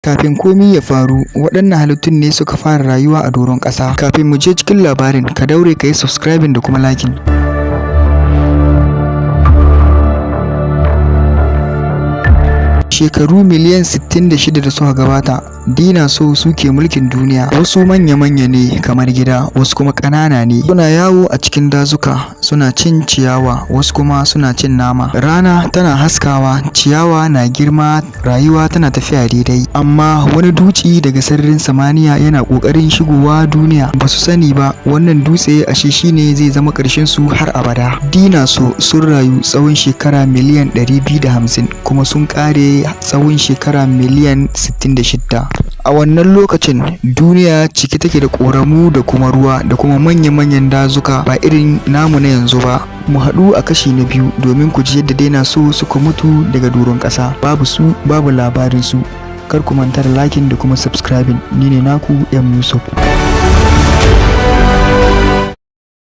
Kafin komi ya faru, waɗannan halittun ne suka fara rayuwa a doron ƙasa. Kafin mu je cikin labarin, ka daure ka yi subscribing da kuma liking. Shekaru miliyan 66 da suka gabata, dinosaur suke mulkin duniya. Wasu manya-manya ne kamar gida, wasu kuma ƙanana ne. Suna yawo a cikin dazuka, suna cin ciyawa, wasu kuma suna cin nama. Rana tana haskawa, ciyawa na girma, rayuwa tana tafiya daidai. Amma wani dutse daga sararin samaniya yana ƙoƙarin shigowa duniya. Ba su sani ba, wannan dutse ashe shine zai zama ƙarshen su har abada. Dinosaur sun rayu tsawon shekara miliyan 250 kuma sun ƙare tsawon shekara miliyan 66. A wannan lokacin, duniya cike take da ƙoramu da kuma ruwa da kuma manya-manyan dazuka ba irin namu na yanzu ba. Mu haɗu a kashi na biyu domin ku ji yadda dinosaur suka mutu daga doron ƙasa. Babu su, babu labarin su. Kar ku manta da liking da kuma subscribing. Ni ne naku M Yusuf.